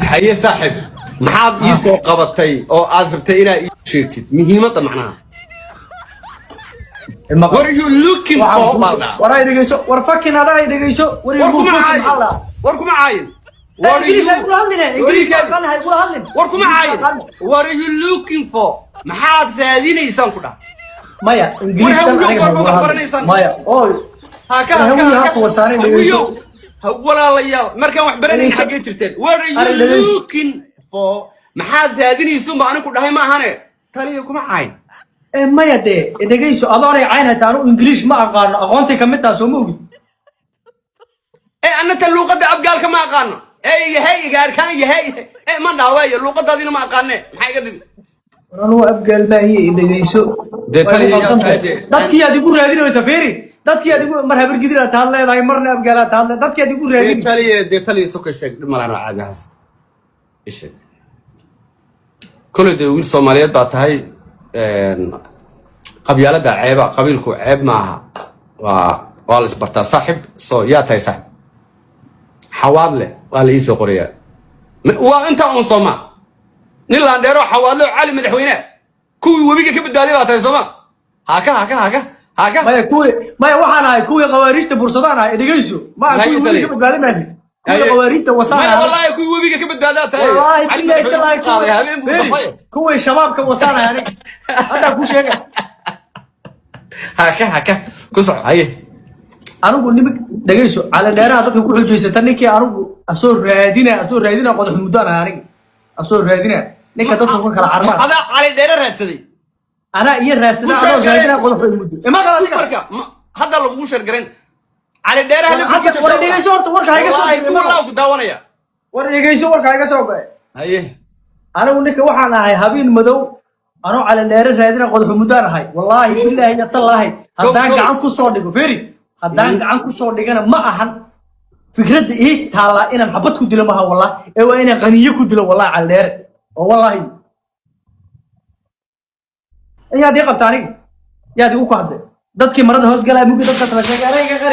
Haye saaxib, maxaad ii soo qabatay oo aad rabtay inaad ii sheegtid muhiimadda macnaha? What are you looking for, baa la dhahaa. War ay dhegeyso, war fucking adaa ay dhegeyso, war. War kuma caayin, war kuma caayin. What are Ingiriis hay kula hadline, Ingiriis Weligeed. aqaan hay kula hadlin. War kuma caayin. What are you looking for? Maxaad raadinaysaan ku dhah? Maya, Ingiriis War tan Hawiyow, aniga goorma hay kula wax hadlin. baranaysaan? Maya, oy. Haka. War Haka. Hawiyo Haka. ha kuwa saareen, dhegeyso. Hawiyow, walaalayaal, markaan wax baranayn Dhegeyso. xaggee jirteen? What are Ari, you dhegeyso. looking for? Maxaad raadinaysun ba anigu dhahay, ma ahane taliya, kuma caayin. Ee maya dee, dhegeyso, adoonay cayn hataa anu Ingiriis ma aqaano, aqoontay kamid taha, soo ma ogid? Ee annata luuqadda Abgaalka ma aqaano, ee yahay igaarkaan yahay, ee ma dhawaayo, luuqadaadina ma aqaane, maxaa iga dhibi? War anugu Abgaal maahiye, dhegeyso. Dee Way taliya igu yaa qaldan tahay tahay. dee. Dadkii aad igu raadinaysa, fiiri, dadkii aad igu mar Habargidir aad taad leedahay, marna Abgaal aad taad leedahay, dadkii aad igu Dee raadin. taliya, dee taliya, soka sheeg, dhib malahan, waa caadi haas isheeg. Koley dee wiil Soomaaliyeed baa tahay. Qabyaaladda ceeba, qabiilku ceeb maaha, waa la isbartaa saaxib. So yaa tahay saaxib? Xawaadle waa la iisoo qorayaa. Waa intaa uun sooma nin laandheero Xawaadle oo Cali madaxweyne kuwii webiga ka badbaaday baa tahay sooma? Haka, haka, haka, haka. Maya, kuwii maya, waxaan ahay kuwii Khawaariijta bursadaan ahay, dhegeyso, ma Haye, kuwii taliya. webiga ka badbaaday maahi, kuwii Khawaariijta wasaan Maya. ahay. Wallaahi kuwii webiga ka badbaadaa tahay. Wallaahi Cali billahi madaxweyne tallaahi ku qaaday habeen buu Fiiri, dafay. kuwii Shabaabka wasaan ahay aniga, haddaa kuu sheega. Haka, haka, ku soco, haye. Anigu nimik dhegeyso, Cali Dheeraha dadka ku xujaysata, ninkii anigu asoo raadina qodax muddaan ahay aniga, asoo raadina ninka dadka ku kala carmaan. Adaa Cali Dheere raadsaday? Anaa iyo raadsada Ku anoo sheegay. raadina qodax muddo ima qala adiga. Marka hadda lagugu sheergarayn Cali Dheeraha. Hadda war dhegeyso horta, warka ha iga soo Wallaahi kuwa ku daawanaya. War dhegeyso, warka ha iga soo go'e. Haye. Anigu ninka waxaan ahay habeen madow anoo Cali Dheere raadina qodax muddaan ahay. Wallaahi billaahi iyo tallaahi, haddaan Go, go. gacan ku soo dhigo, feri, haddaan gacan ku soo dhigana, ma ahan fikradda ii taallaa inaan xabad ku dilo maaha, wallahi, ee waa inaan qaniyo ku dilo, wallahi, Cali Dheere oo wallaahi. Yaad ii qabta aniga? Yaad igu ku hadlay? Dadkii marada hoos galaa mugi dadka tala sheegay aniga.